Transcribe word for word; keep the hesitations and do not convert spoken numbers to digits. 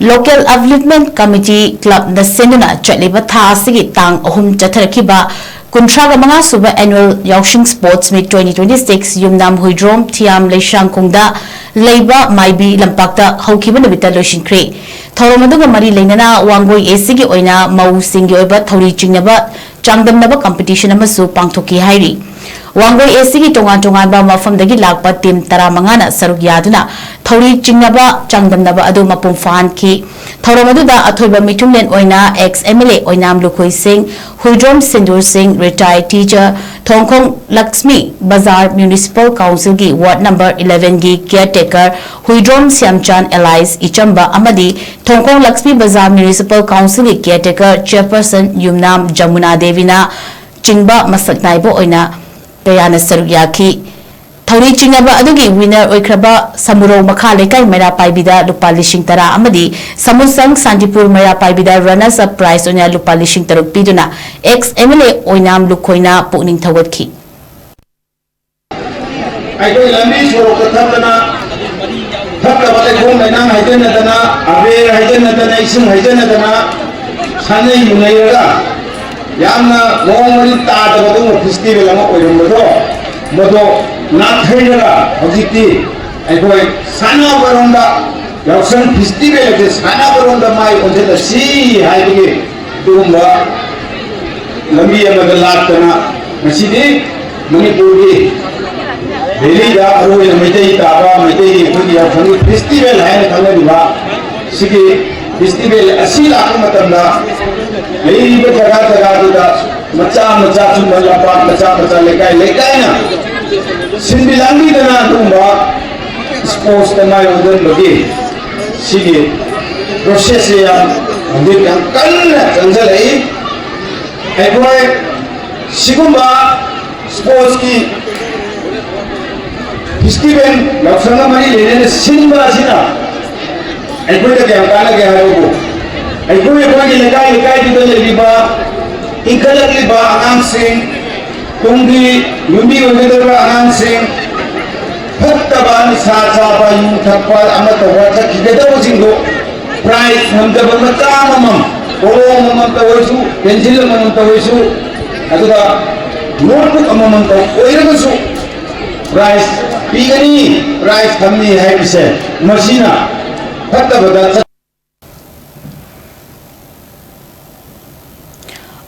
Local Upliftment Committee Clubꯅ ꯁꯤꯟꯗꯨꯅ ꯆꯠꯂꯤꯕ ꯊꯥ ꯑꯁꯤꯒꯤ ꯇꯥꯡ ꯑꯍꯨꯝ ꯆꯠꯊꯔꯛꯈꯤꯕ ꯀꯨꯟꯊ꯭ꯔꯥꯒ ꯃꯉꯥ ꯁꯨꯕ Annual Yaoshing Sports Meet twenty twenty-six ꯌꯨꯝꯅꯥꯝ ꯍꯨꯏꯗ꯭ꯔꯣꯝ ꯊꯤꯌꯥꯝ ꯂꯩꯁꯥꯡꯈꯣꯡꯗ ꯂꯩꯕ ꯃꯥꯏꯕꯤ ꯂꯝꯄꯥꯛꯇ ꯍꯧꯈꯤꯕ ꯅꯨꯃꯤꯠꯇ ꯂꯣꯏꯁꯤꯟꯈ꯭ꯔꯦ꯫ ꯊꯧꯔꯝ ꯑꯗꯨꯒ ꯃꯔꯤ ꯂꯩꯅꯅ ꯋꯥꯡꯒꯣꯏ ꯑꯦꯁꯤꯒꯤ ꯑꯣꯏꯅ ꯃꯧꯁꯤꯡꯒꯤ ꯑꯣꯏꯕ ꯊꯧꯔꯤ ꯆꯤꯡꯅꯕ ꯆꯥꯡꯗꯝꯅꯕ competition ꯑꯃꯁꯨ ꯄꯥꯡꯊꯣꯛꯈꯤ ꯍꯥꯏꯔꯤ꯫ ꯋꯥꯡꯒꯣꯏ ꯑꯦꯁꯤꯒꯤ ꯇꯣꯉꯥꯟ ꯇꯣꯉꯥꯟꯕ ꯃꯐꯝꯗꯒꯤ ꯂꯥꯛꯄ team ꯇꯔꯥꯃꯉꯥꯅ ꯁꯔꯨꯛ ꯌꯥꯗꯨꯅ ꯊꯧꯔꯤ ꯆꯤꯡꯅꯕ ꯆꯥꯡꯗꯝꯅꯕ ꯑꯗꯨ ꯃꯄꯨꯡ ꯐꯥꯍꯟꯈꯤ꯫ ꯊꯧꯔꯝ ꯑꯗꯨꯗ ꯑꯊꯣꯏꯕ ꯃꯤꯊꯨꯡꯂꯦꯟ ꯑꯣꯏꯅ ex M L A ꯑꯣꯏꯅꯥꯝ ꯂꯨꯈꯣꯏ ꯁꯤꯡ, ꯍꯨꯏꯗ꯭ꯔꯣꯝ ꯁꯤꯟꯗꯨꯔ ꯁꯤꯡ, retired teacher, ꯊꯣꯡꯈꯣꯡ ꯂꯛꯁꯃꯤ ꯕꯖꯥꯔ Municipal Councilꯒꯤ ward number elevenꯒꯤ caretaker Huidrom ꯁ꯭ꯌꯥꯝꯆꯥꯟ alias ꯏꯆꯝꯕ ꯑꯃꯗꯤ ꯊꯣꯡꯈꯣꯡ ꯂꯛꯁꯃꯤ ꯕꯖꯥꯔ Municipal Councilꯒꯤ caretaker chairperson ꯌꯨꯝꯅꯥꯝ ꯖꯃꯨꯅꯥ ꯗꯦꯕꯤꯅ ꯆꯤꯡꯕ ꯃꯁꯛ ꯅꯥꯏꯕ ꯑꯣꯏꯅ ꯀꯌꯥꯅ ꯁꯔꯨꯛ ꯌꯥꯈꯤ꯫ ꯊꯧꯔꯤ ꯆꯤꯡꯅꯕ ꯑꯗꯨꯒꯤ winner ꯑꯣꯏꯈ꯭ꯔꯕ ꯁꯃꯨꯔꯧ ꯃꯈꯥ ꯂꯩꯀꯥꯏ ꯃꯩꯔꯥ ꯄꯥꯏꯕꯤꯗ ꯂꯨꯄꯥ ꯂꯤꯁꯤꯡ ꯇꯔꯥ ꯑꯃꯗꯤ ꯁꯃꯨꯁꯪ ꯁꯥꯟꯇꯤꯄꯨꯔ ꯃꯩꯔꯥ ꯄꯥꯏꯕꯤꯗ runners up prize ꯑꯣꯏꯅ ꯂꯨꯄꯥ ꯂꯤꯁꯤꯡ ꯇꯔꯨꯛ ꯄꯤꯗꯨꯅ ex M L A ꯑꯣꯏꯅꯥꯝ ꯂꯨꯈꯣꯏꯅ ꯄꯨꯛꯅꯤꯡ ꯊꯧꯒꯠꯈꯤ꯫ ꯑꯩꯈꯣꯏ ꯂꯝꯕꯤ ꯁꯣꯔꯣꯛꯇ ꯊꯠꯇꯅ, ꯐꯠꯇꯕ ꯂꯩꯈꯣꯝ ꯂꯩꯅꯥꯡ ꯍꯩꯖꯤꯟꯅꯗꯅ, ꯑꯕꯦꯔ ꯍꯩꯖꯤꯟꯅꯗꯅ, ꯏꯁꯤꯡ ꯍꯩꯖꯤꯟꯅꯗꯅ ꯁꯥꯟꯅꯩ ꯃꯨꯟꯅꯩꯔꯒ ꯌꯥꯝꯅ ꯃꯑꯣꯡ ꯃꯔꯤꯟ ꯇꯥꯗꯕ ꯑꯗꯨꯒꯨꯝꯕ festival ꯑꯃ ꯑꯣꯏꯔꯝꯕꯗꯣ, ꯃꯗꯣ ꯅꯥꯊꯩꯔꯒ ꯍꯧꯖꯤꯛꯇꯤ ꯑꯩꯈꯣꯏ ꯁꯥꯟꯅꯕꯔꯣꯝꯗ, ꯌꯥꯎꯁꯪ festival ꯑꯁꯤ ꯁꯥꯟꯅꯕꯔꯣꯝꯗ ꯃꯥꯏ ꯑꯣꯟꯁꯤꯜꯂꯁꯤ ꯍꯥꯏꯕꯒꯤ ꯑꯗꯨꯒꯨꯝꯕ ꯂꯝꯕꯤ ꯑꯃꯗ ꯂꯥꯛꯇꯅ ꯉꯁꯤꯗꯤ ꯃꯅꯤꯄꯨꯔꯒꯤ ꯗꯦꯜꯂꯤꯗ ꯃꯔꯨꯑꯣꯏꯅ ꯃꯩꯇꯩ ꯇꯥꯕ, ꯃꯩꯇꯩꯒꯤ ꯑꯩꯈꯣꯏꯒꯤ ꯌꯥꯎꯁꯪꯒꯤ festival ꯍꯥꯏꯅ ꯈꯪꯅꯔꯤꯕ ꯁꯤꯒꯤ festival ꯑꯁꯤ ꯂꯥꯛꯄ ꯃꯇꯝꯗ ꯂꯩꯔꯤꯕ ꯖꯒꯥ ꯖꯒꯥꯗꯨꯗ ꯃꯆꯥ ꯃꯆꯥ ꯁꯨꯝꯕ ꯂꯝꯄꯥꯛ ꯃꯆꯥ ꯃꯆꯥ ꯂꯩꯀꯥꯏ ꯂꯩꯀꯥꯏꯅ ꯁꯤꯟꯕꯤ ꯂꯥꯡꯕꯤꯗꯅ ꯑꯗꯨꯒꯨꯝꯕ sportsꯇ ꯃꯥꯏ ꯑꯣꯟꯁꯤꯟꯕꯒꯤ ꯁꯤꯒꯤ processꯁꯦ ꯌꯥꯝ ꯍꯧꯖꯤꯛ ꯌꯥꯝ ꯀꯟꯅ ꯆꯪꯁꯤꯜꯂꯛꯏ꯫ ꯑꯩꯈꯣꯏ ꯁꯤꯒꯨꯝꯕ sportsꯀꯤ festival ꯌꯥꯎꯁꯪꯒ ꯃꯔꯤ ꯂꯩꯅꯅ ꯁꯤꯟꯕ ꯑꯁꯤꯅ ꯑꯩꯈꯣꯏꯗ ꯀꯌꯥꯝ ꯀꯥꯟꯅꯒꯦ ꯍꯥꯏꯕꯕꯨ, ꯑꯩꯈꯣꯏ ꯑꯩꯈꯣꯏꯒꯤ ꯂꯩꯀꯥꯏ ꯂꯩꯀꯥꯏꯗꯨꯗ ꯂꯩꯔꯤꯕ ꯏꯟꯈꯠꯂꯛꯂꯤꯕ ꯑꯉꯥꯡꯁꯤꯡ, ꯇꯨꯡꯒꯤ ꯌꯨꯝꯕꯤ ꯑꯣꯏꯒꯗꯧꯔꯤꯕ ꯑꯉꯥꯡꯁꯤꯡ, ꯐꯠꯇꯕ ꯅꯤꯁꯥ ꯆꯥꯕ, ꯌꯨ ꯊꯛꯄ, ꯑꯃ ꯇꯧꯕ ꯆꯠꯈꯤꯒꯗꯧꯕꯁꯤꯡꯗꯨ ꯄ꯭ꯔꯥꯏꯖ ꯉꯝꯖꯕ ꯃꯆꯥ ꯑꯃꯃꯝ, ꯀꯣꯂꯣꯝ ꯑꯃꯃꯝꯇ ꯑꯣꯏꯔꯁꯨ, ꯄꯦꯟꯁꯤꯜ ꯑꯃꯃꯝꯇ ꯑꯣꯏꯔꯁꯨ, ꯑꯗꯨꯒ ꯅꯣꯠꯕꯨꯛ ꯑꯃꯃꯝꯇ ꯑꯣꯏꯔꯒꯁꯨ ꯄ꯭ꯔꯥꯏꯖ ꯄꯤꯒꯅꯤ, ꯄ꯭ꯔꯥꯏꯖ ꯊꯝꯅꯤ ꯍꯥꯏꯕꯁꯦ ꯃꯁꯤꯅ ꯐꯠꯇꯕꯗ